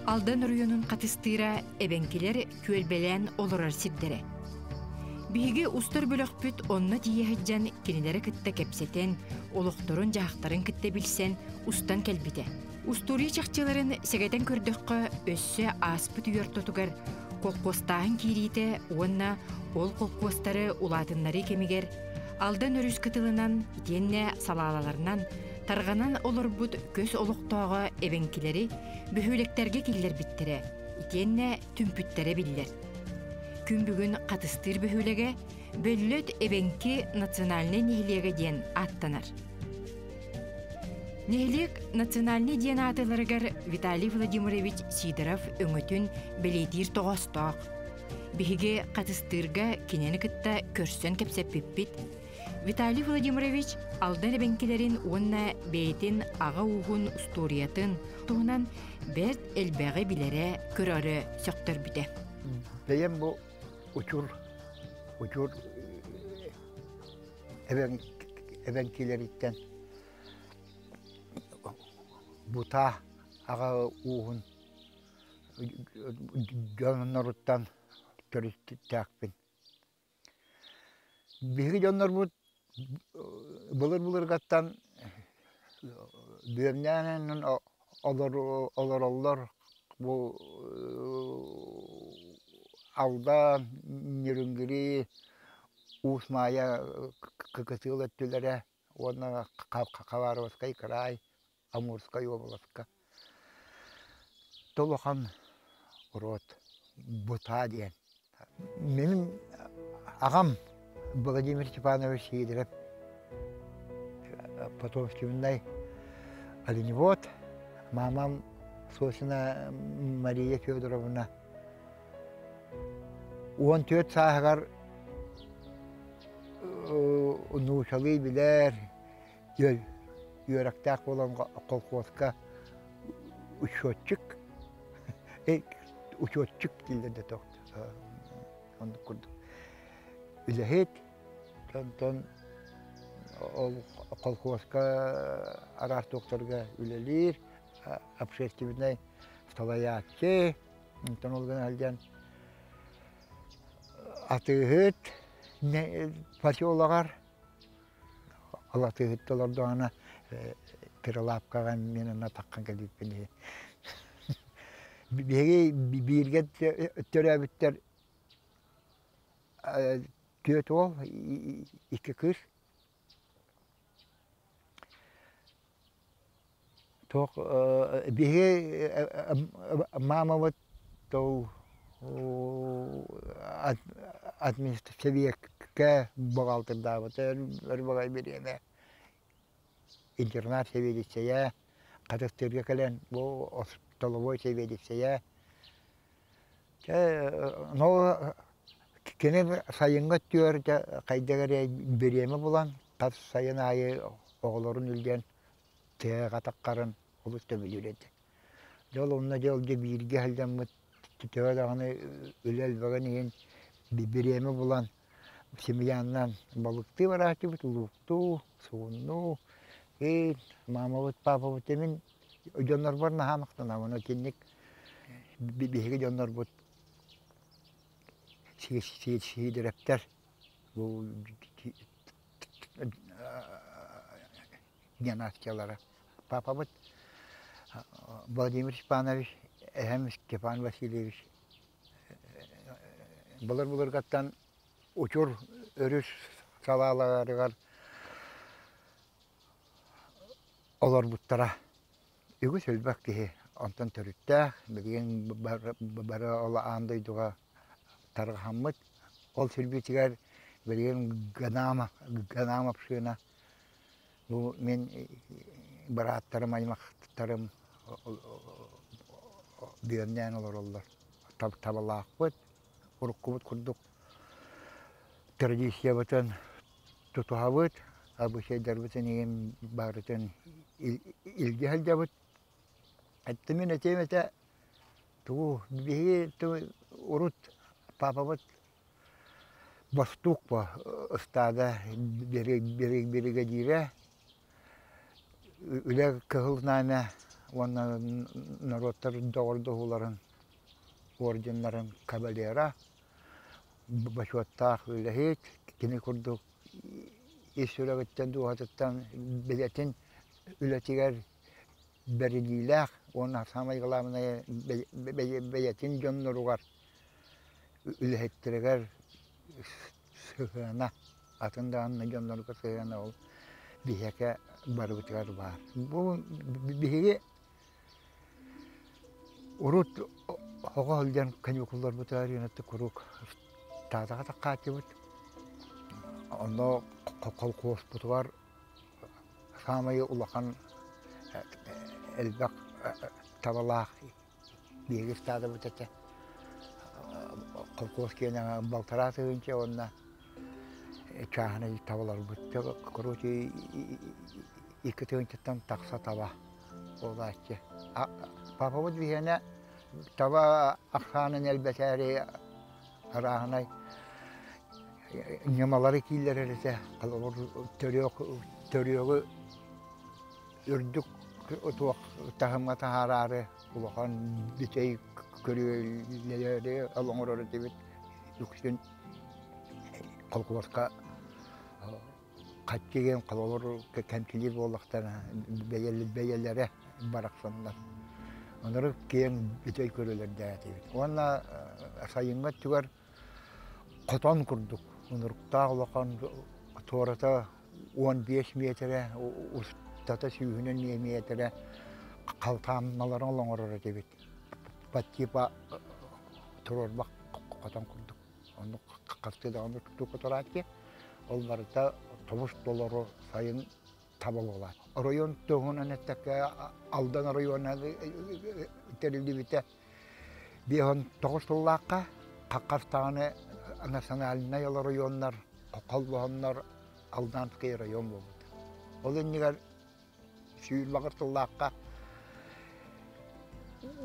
Алдан оройуонун Хатыстыыра эбэҥкилэр түөлбэлээн олорор сирдэрэ. Биһиги устар бөлөхпүт онно тиийэ сылдьан кинилэри кытта кэпсэтэн, олохторун-дьаһахтарын кытта билсэн устан кэлбитэ. Устуоруйа чахчыларын сэгэтэн көрдөххө, өссө ааспыт үйэ ортотугар колхуостааһын киириитэ уонна ол холкуостары улаатыннарыы кэмигэр Алдан өрүс кытылынан итиэннэ салаалаларынан тарҕанан олорбут көс олохтооҕо эбэҥкилэри бөһүөлэктэргэ киллэрбиттэрэ итиэннэ түмпүттэрэ биллэр. Күн бүгүн Хатыстыыр бөһүөлэгэ Бөллөт эбэҥки национальнай нэһилиэгэ диэн ааттанар. Нэһилиэк национальнай диэн аатыларыгар Виталий Владимирович Сидоров өҥөтүн бэлиэтиир тоҕоостоох. Биһиги Хатыстыырга кинини кытта көрсөн кэпсэппиппит. Виталий Владимирович Алдан эбэҥкилэрин уонна бэйэтин аҕа ууһун устуоруйатын туһунан бэрт элбэҕи билэрэ, көрөрө сөхтөрбүтэ. Бэйэм бу учур учур эбэҥ эбэҥкилэриттэн бутаа аҕа ууһун дьонноруттан төрүттээхпин. Биһиги дьоннорбут былыр-былыргаттан бүөмнээн олороллор. Бу Алдан, Нерюнгри, Уус Маайа кытыл өттүлэрэ уонна Хабаровскай кыраай, Амурскай уобаласка. Толохан урод Бутаа диэн. Менин аҕам Владимир Степанович Сидоров потомственный оленевод, мамам Сосина Мария Федоровна 14 сааһыгар нуучалыы билэр, үөрэхтээх буолан колхозка учетчик учетчик дииллэр да оннук курдук үлэһит онтон ол колхозка араас туохтарга үлэлиир общественнай салайааччы онтон ол гынан сылдьан атыыһыт поселогар Ол атыыһыт олордоҕуна кыралаапкаҕа мин онно таххан кэлбиппин иһин. Биһиги бииргэ төрөөбүттэр түөрт уол, икки кыыс. Туох биһиги маамабыт тыл административеккэ баҕалтырдаабыта өр баҕайы бириэмэ интернат сэбиэдиссэйэ Хатыстыырга кэлэн бу столовой сэбиэдиссэйэ чэ но кини сайыҥҥы өттүгэр дьэ хайдах эрэ бириэмэ булан хас сайын аайы оҕолорун илдьэн тыаҕа таххарын олус сөбүлүүр этэ. Дьол онно дьол дьэ бииргэ сылдьаммыт төһө даҕаны үлэ элбэҕин иһин бириэмэ булан семьянан балыктыы барааччыбыт, лууктуу, сугуннуу, эй маамабыт, паапабыт мин дьоннорбор наһаа махтанабын итинник биһиги дьоннорбут сиидирэптэр бу династиялара. Папабыт Владимир Степанович, эһэм Степан Васильевич былыр-былыргаттан Учур өрүс салааларыгар олорбуттара. Үгүс элбэх киһи онтон төрүттээх, билигин бары ол аан дойдуга тарҕаммыт. Ол сирбитигэр билигин Ганаама, Ганаама община Бу мин бырааттарым, аймахтарым бүөмнээн олороллор. Табалаахпыт, уруккубут курдук традициябытын тутуһабыт, абыычайдарбытын игин барытын илдьэ сылдьабыт. Эттэ мин этиэм этэ, тугу биһиги урут папабыт Бостуук бо ыстаада биригэдьиирэ, үлэ кыһыл знамя. уонна норуоттар доҕордоһууларын орденнарын кавалера, бочуоттаах үлэһит, кини курдук ис сүрэҕиттэн, дууһатыттан билэтин үлэтигэр бэриниилээх уонна саамай главное бэйэтин дьонноругар, үлэһиттэригэр сыһыана, атын даҕаны дьоннорго сыһыана ол биһиэхэ барыбытыгар баар. Бу биһиги урут оҕо сылдьан каникулларбытыгар куруук таатаҕа таххааччыбыт. Онно колхуоспутугар саамай улахан элбэх табалаах биһиги ыстаадабыт этэ. Колхоз киэнэ балтараа тыһыынча уонна чааһынай табаларбыт. Короче, 2 тыһыынчаттан тахса таба буолааччы. Папабыт биһиэнэ таба ахсаанын элбэтээри арааһынай ньымалары кииллэрэр этэ. Холобур, төрүөҕү үрдүк туох таһымҥа таһаараары улахан бүтэй көрүөлэри оҥорор этибит. Үксүн колхуоска хаччыгын холобур кэмчилиир буоллахтарына бэйэлэрэ барахсаннар. Онору киэҥ бүтэй көрүөлэрдээх этибит. Уонна сайыҥҥы өттүгэр хотон курдук унуруктаах улахан туората 15 миэтэрэ, устата сүүһүнэн миэтэрэ халтаамналарын оҥорор этибит. По типа туруорбах хотон курдук. Оннук хастыы даҕаны тутуу которааччы. Ол барыта тобус толору сайын таба буолаат. Оройуон туһунан эттэккэ, Алдан оройуона тэриллибитэ 59 сыллаахха хастаҕаны национальнай оройуоннар холбоһоннор Алданский район буолбута. Ол иннигэр 128 сыллаахха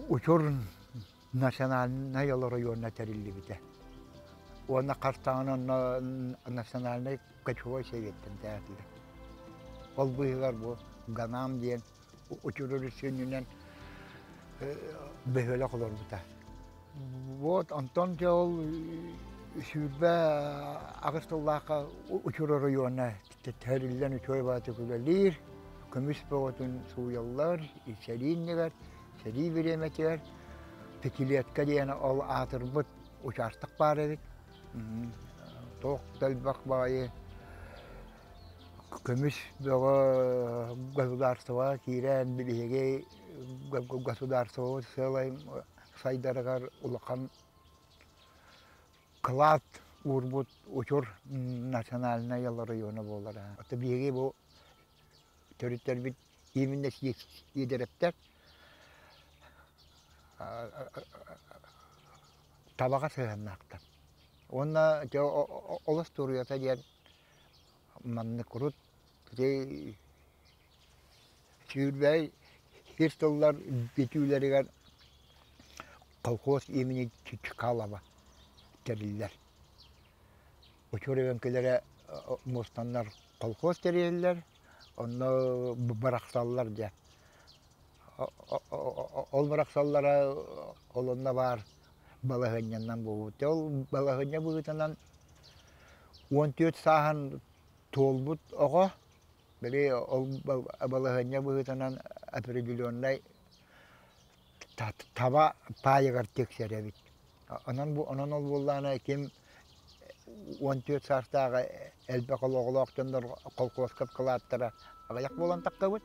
Учур национальнай оройуона тэриллибитэ. Уонна хастаҕаны онно национальнай кочевой советтан тээтилэр. Ол быыһыгар бу Ганам диэн Учур сүнньүнэн бөһүөлэк олорбута. Вот онтон дьэ ол 28 сыллаахха Учур оройуона тэриллэн үчүгэй баҕайытык үлэлиир, көмүс бөҕөтүн сууйаллар, сэрии иннигэр, сэрии бириэмэтигэр пятилетка диэн ол аатырбыт учаастак баар эбит. Туох да элбэх баҕайы көмүс бөҕө государствоҕа киирэн биһиги государствобыт сыалай сайдарыгар улахан кылаат уурбут Учур национальнай оройуона буолара. Ото биһиги бу төрүттэрбит именно сиэдэрэптэр табаҕа сыһыаннаахтар. Уонна ол остуоруйата диэн маннык урут ити сүүрбэй сир тыллар бүтүүлэригэр колхоз имени Чкалова тэриллэр. Учур эбэҥкилэрэ мустаннар колхоз тэрийэллэр, онно бырахсаллар дьэ. Ол бырахсаллара ол онно баар балаһыанньанан буолбут. Ол балаһыанньа быһыытынан 14 сааһын туолбут оҕо били ол балаһыанньа быһыытынан определеннай таба паайыгар тиксэр эбит. Онон, онон ол буоллаҕына ким 14 саастааҕы элбэх оҕолоох дьоннор колхуоска кылааттара аҕыйах буолан таххабыт.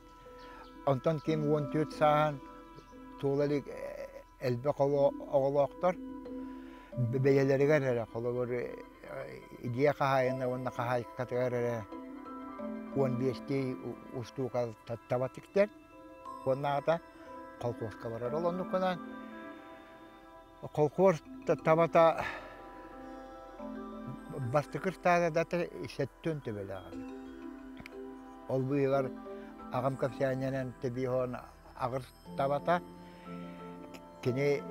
Онтон ким 14 сааһын туола илик элбэх оҕолоохтор бэйэлэригэр эрэ холобур дьиэ хаһаайына уонна хаһаайкатыгар эрэ 15-тии устуука таба тиктэр уоннааҕыта колхуоска барар. Ол оннуккунан колхуос табата бастакы ыстаадата сэттиэн төбөлөөх эбит. Ол быыһыгар аҕам кэпсээнинэн тэбиэһон аҕыс табата кини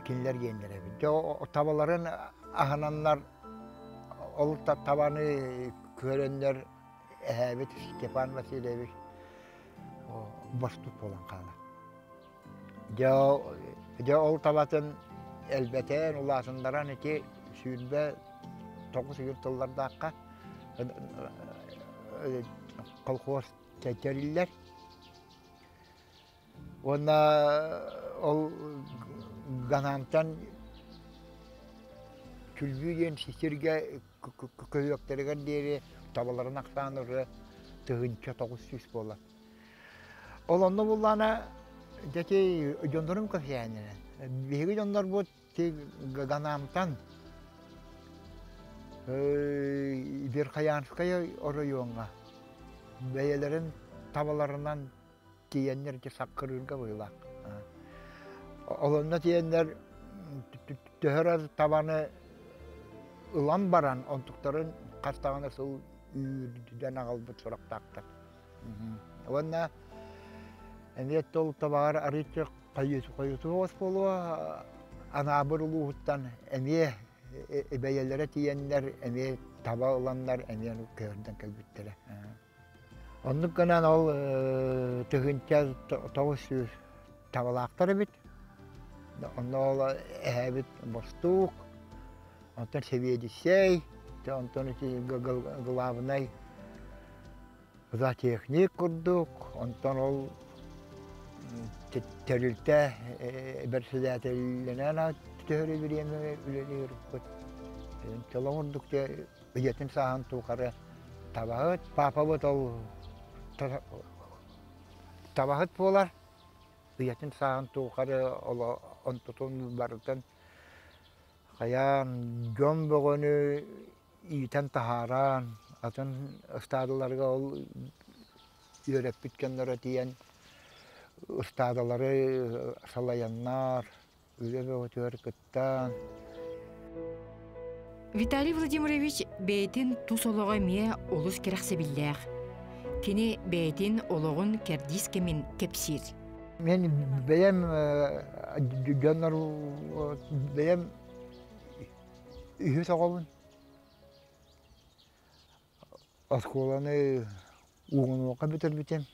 кинилэр гиэннэрэ эбит. Дьэ табаларын аһынаннар ол табаны көрөннөр эһээбит Степан Васильевич бостук буолан хаалар. Дьэ ол, дьэ ол табатын элбэтэн, улаатыннаран ити 29 ыйын тыллардаахха колхоз тэриллэр. Уонна ол Ганантан Күлбүү диэн сиргэ көһүөхтэригэр диэри табаларын ахсаан ырыа 1900 буолар. Ол онно буллаана дьэти дьоннорум кэпсээннэрэ. Биһиги дьоннорбут ти Ганамтан Верхоянскай оройуоҥҥа бэйэлэрин табаларынан тиийэннэр ити саккырыырга быһыылаах. Ол онно тиийэннэр төһө эрэ табаны ылан баран онтуктарын хас даҕаны сыл үүрдэн аҕалбыт сурахтаахтар. Уонна эмиэ тол табаҕар арыычча хойутуоҕус буолуо Анаабыр улууһуттан эмиэ бэйэлэрэ тиийэннэр эмиэ таба ыланнар эмиэ көһөрдөн кэлбиттэрэ. Оннук гынан ол 1900 табалаахтар эбит. Онно ол эһээбит бостуук, онтон сэбиэдиссэй, онтон ити главнай зоотехник курдук, онтон ол тэрилтэ бэрэссэдээтэлинэн төһөрө бириэмэ үлэлиирбит. Чолоҥ курдук үйэтин сааһын тухары табаһыт, паапабыт ол табаһыт буолар. Үйэтин сааһын тухары онтутун барытын хайаан дьон бөҕөнү иитэн таһааран, атын ыстаадаларга ол үөрэппит дьонноро тиийэн ыстаадалары салайаннар, үлэ бөҕөтүгэр кыттан. Виталий Владимирович бэйэтин тус олоҕо эмиэ олус кэрэхсэбиллээх. Кини бэйэтин олоҕун кэрдиис кэмин кэпсиир. Мен бэйэм дьоннор бэйэм үһүс оҕобун. Оскуоланы уугунуохха бүтэрбитим.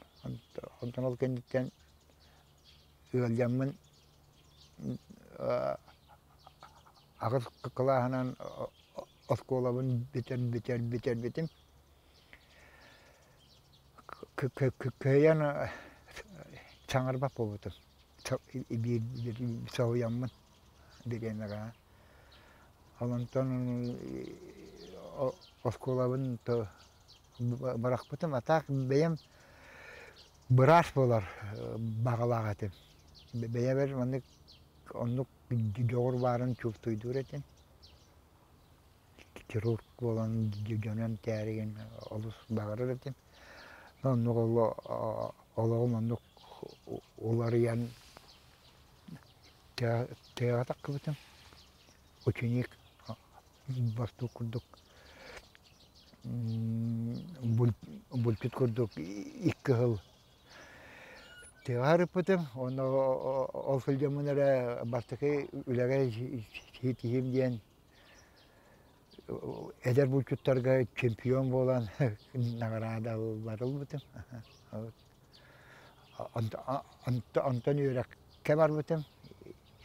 Онтон ол кэнниттэн ыалдьаммын аҕыс кылааһынан оскуолабын бүтэр бүтэр бүтэрбитим. Кыайан саҥарбат буолбутум. Биир соһуйаммын бириэмэҕэ. Онтон оскуолабын бырахпытым, а так бэйэм быраас буолар баҕалаах этим. Бэйэбэр маннык оннук дьоҕур баарын чувствуйдуур этим. Хирург буолан дьонун тээригин олус баҕарар этим. Оннук олоҕум оннук уларыйан тыаҕа тахсыбытым. Ученик бостуук курдук булчут курдук икки сыл тыаҕа сырыппытым. Уонна ол сылдьаммын эрэ бастакы үлэҕэ ситиһиим диэн эдэр булчуттарга чемпион буолан наҕараадалары ылбытым. Онтон үөрэххэ барбытым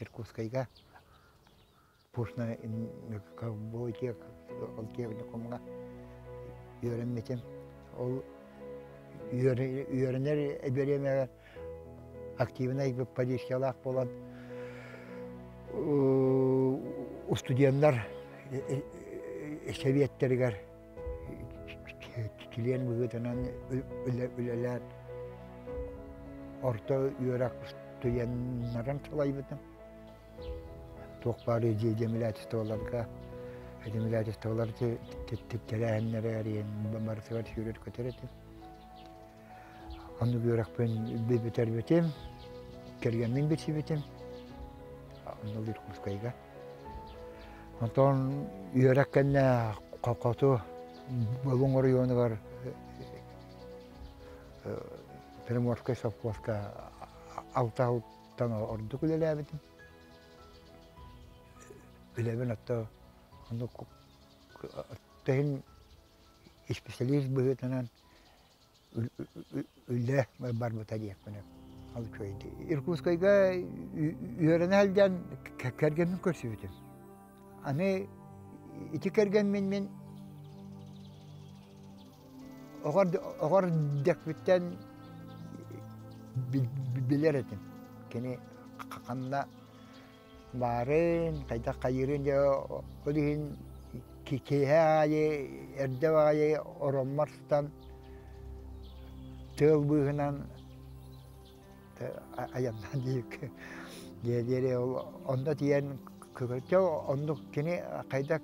Иркутскайга Пушной ковбой ол техникумҥа үөрэммитим. Ол үөрэнэр бириэмэҕэ активнай позициялаах буолан студеннар сэбиэттэригэр чилиэн быһыытынан үлэлээн орто үөрэх студеннарын салайбытым. Туох баар землячестволарга землячестволар тэрээһиннэрэ эрийэн барытыгар сүүрэр-көтөр этим. Оннук үөрэхпин бүтэрбитим, кэргэммин билсибитим. Онно Иркутскайга. Онтон үөрэх кэннэ хоту Булуҥ оройуонугар Приморскай совхозка алта сылтан ордук үлэлээбитим. Үлэбин отто оннук төһүн исписэлиис быһыытынан үлэ барбыта диэхпин. Ол үчүгэйдик. Иркутскайга үөрэнэ сылдьан кэргэммин көрсүбүтүм. Аны ити кэргэммин мин оҕор дэкпиттэн билэр этим. Кини ханна баарын, хайдах хайыырын дьэ ол иһин киэһэ аайы, эрдэ аайы ороммор сытан тыал быыһынан айаннаан диэбиккэ диэри ол онно тиийэн көтө оннук кини хайдах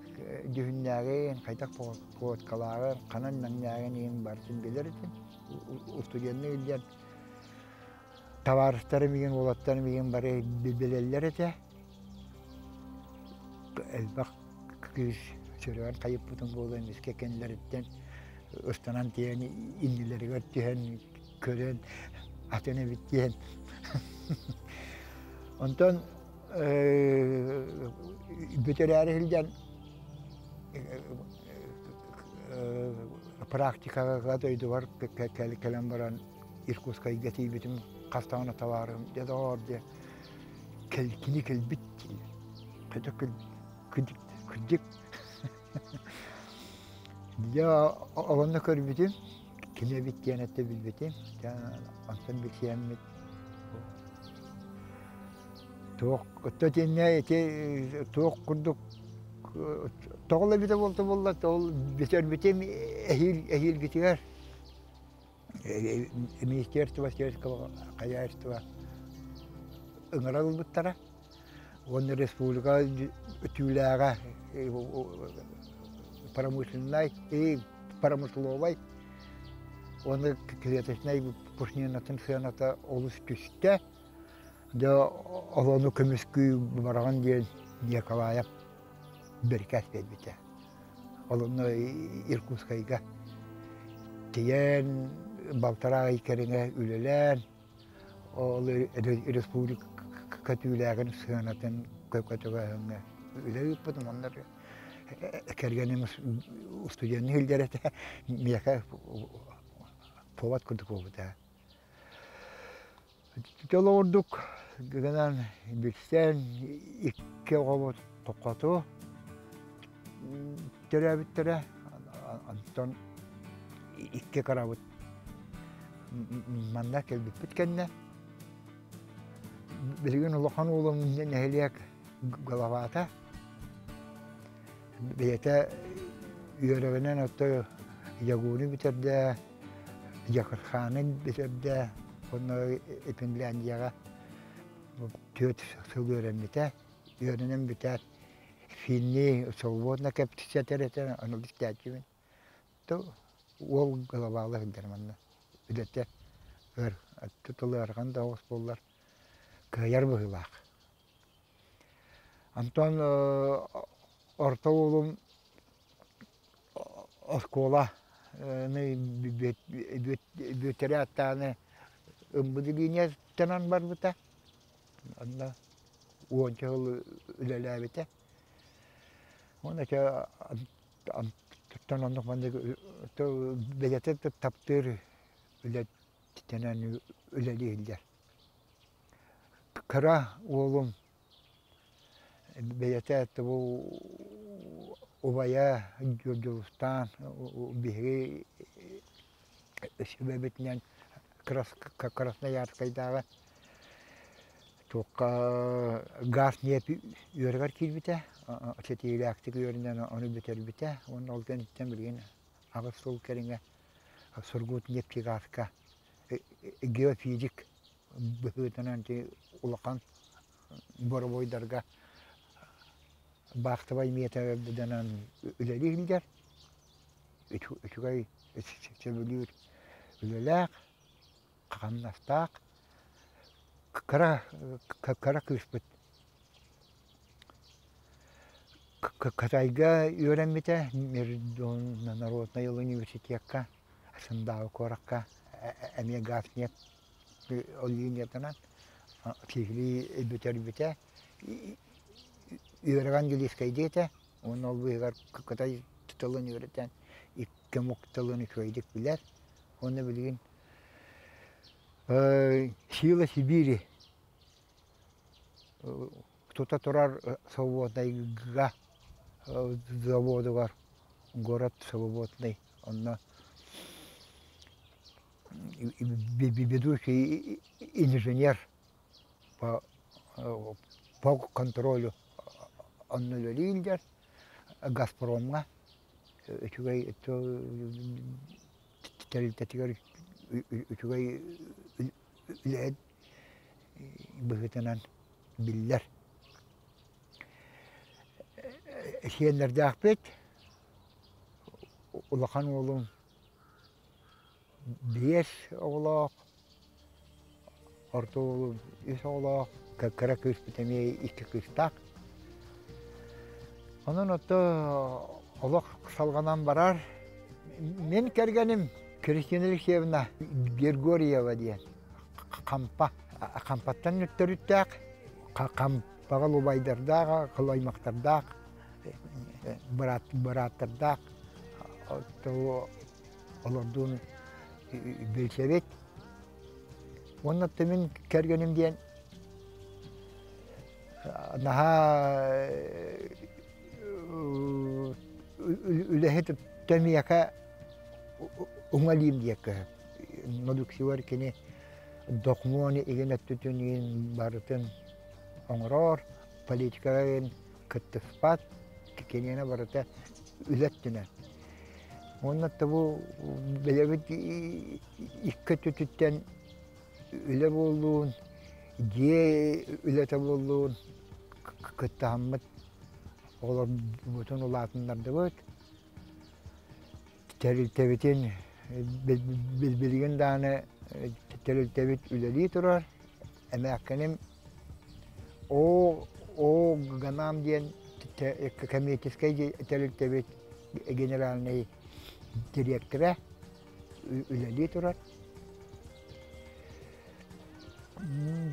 дьүһүннээҕин, хайдах походкалааҕын, ханан мэҥнээҕин иһин барытын билэр этим. Устудьуоннуу илдьэн Табаарыстарым игин, уолаттарым игин бары билэллэр этэ. Элбэх кыыс сүрэҕин хайыппытын буолуо эмискэ кэннилэриттэн ыстанан тиийэн иннилэригэр түһэн көрөн атын эбит диэн. Онтон бүтэрээри сылдьан практикаҕа дойдубар кэлэн баран Иркутскайга тиийбитим хас даҕаны табаарым дьэ доҕоор дьэ кини кэлбит дииллэр хотя кырдьык кырдьык дьэ онно көрбүтүм кини эбит диэн этэ билбитим дьэ онтон билсиэммит туох то итиннэ ити туох курдук тоҕо эбитэ буолта буолла ол бүтэрбитим эһиил эһиилгитигэр Министерство сельского хозяйства ыҥыра ылбыттара уонна республика түүлээҕэ промышленнай и промысловай уонна клеточнай пушнинатын сыаната олус түстэ. Дьэ олону көмүскүү бараҕын диэн Николаев бэрикээс биэрбитэ. Ол онно Иркутскайга тиийэн балтараа ый кэриҥэ үлэлээн, ол республика түүлээҕин сыанатын көтөҕөөһүҥҥэ үлэ ыыппытым. Онно кэргэним студенныы сылдьар этэ, миэхэ повод курдук буолбута. Дьол ордук гынан билсэн икки оҕобут хоту төрөөбүттэрэ, онтон икки кырабыт манна кэлбиппит кэннэ билигин улахан уолум нэһилиэк главата бэйэтэ үөрэҕинэн отто ягуну бүтэрдэ Якутхааны бүтэрдэ уонна Финляндияҕа түөрт сыл үөрэммитэ. Үөрэнэн бүтээт финни свободно кэпсэтэр этэ, ону истээччибин. То уол головалаах сылдьар манна. Үлэтэ өр, тыл ыарахан да оҕус буоллар кыайар быһыылаах. Онтон орто уолум оскуола бүтэрэ аттааны ымбыдылиниятынан барбыта. Онно уонча сыл үлэлээбитэ. Уонна онтон оннук маннык бэйэтэ таптыыр үлэтинэн үлэлииллэр. Кыра уолум бэйэтэ бу убайа Дьулустаан биһиги сүбэбитинэн Красноярскайдааҕы туохха гаас ньиэп үөрэҕэр киирбитэ, ситиилээхтик үөрэнэн ону бүтэрбитэ уонна ол кэнниттэн билигин 8 сыл кэриҥэ Сургутнефтегазка геофизик быһыытынан улахан боробуойдарга баахтабай миэтэрдэнэн үлэлии сылдьар, үчүгэй сөбүлүүр үлэлээх, хамнастаах, кыра кыра кыыспыт Кытайга үөрэммитэ Международнай университекка Сындааҕы куоракка эмиэ газ-ньиэп линиятынан киһилии бүтэрбитэ. Үөрэҕэ английскай диэтэ уонна ол быыһыгар кытай тылын үөрэтэн икки омук тылын үчүгэйдик билэр. Уонна билигин Сила Сибири тута турар свободнайга заводугар город свободный онно ведущий инженер по по контролю онно үлэлииллэр Газпромҥа үчүгэй тэрилтэтигэр үчүгэй үлэһит быһыытынан биллэр. Сиэннэрдээхпит, улахан уолум 5 оҕолоох, орто уолум 3 оҕолоох, кыра кыыспыт эмиэ 2 кыыстаах. Онон ото олох салҕанан барар. Мин кэргэним Кристина Алексеевна Григорьева диэн Хампа, Хампаттан төрүттээх, Хампаҕа убайдардаах, аймахтардаах, бырааттардаах олордуун билсэбит. Уонна мин кэргэним диэн наһаа үлэһит тэмиэхэ уҥалиим диэккэ Нодуксивар кини докумуон игин өттүтүн игин барытын оҥорор, политикаҕа игин кыттыспат, киниэнэ барыта үлэ өттүнэн. Уонна бу бэйэбит икки өттүтүттэн үлэ буоллун, дьиэ үлэтэ буоллун кыттыһаммыт оҕолорбутун улаатыннардыбыт. Тэрилтэбитин билигин даҕаны тэрилтэбит үлэлии турар. Эмээххиним Оо Оо Ганаам диэн коммерческай тэрилтэбит генеральнай дириэктэрэ үлэлии турар.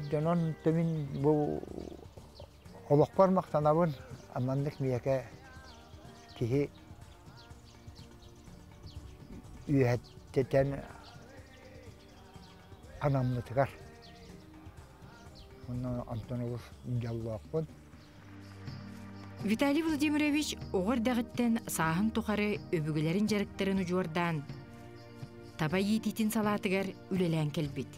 Дьонон мин бу олохпор махтанабын маннык миэхэ киһи үөһэттэтэн анаммытыгар. Онно онтон олус дьоллоохпун. Виталий Владимирович оҕо эрдэҕиттэн сааһын тухары өбүгэлэрин дьарыктарын удьуордаан, таба иитиитин салаатыгар үлэлээн кэлбит.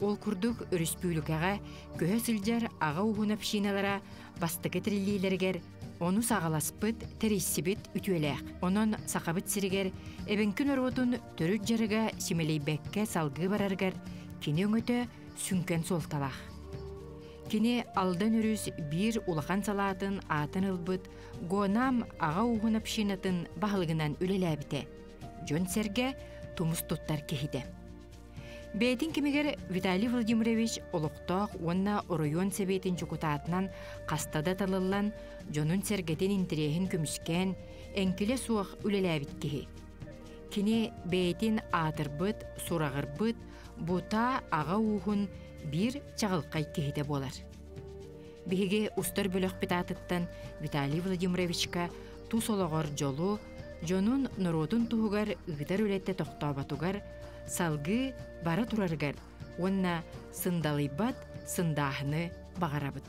Ол курдук өрөспүүбүлүкэҕэ көһө сылдьар аҕа ууһун общиналара бастакы тэриллиилэригэр ону саҕаласпыт, тэрийсибит үтүөлээх. Онон Сахабыт сиригэр эбэҥки норуотун төрүт дьарыга симэлийбэккэ салгыы барарыгар кини өҥөтө сүҥкэн суолталаах. Кини Алдан өрүс биир улахан салаатын аатын ылбыт Гонам аҕа ууһун общинатын баһылыгынан үлэлээбитэ. Дьон-сэргэ тумус туттар киһитэ. Бэйэтин кэмигэр Виталий Владимирович олохтоох уонна оройуон сэбиэтин дьокутаатынан хаста да талыллан, дьонун-сэргэтин интэриэһин көмүскээн, эҥкилэ суох үлэлээбит киһи. Кини бэйэтин аатырбыт, сураҕырбыт Бутаа аҕа ууһун биир чаҕылхай киһитэ буолар. Биһиги устар бөлөхпүт аатыттан Виталий Владимировичка тус олоҕор дьолу, дьонун норуотун туһугар ыытар үлэтэ тохтооботугар, салгыы бара турарыгар уонна сындалыйбат сындааһыны баҕарабыт.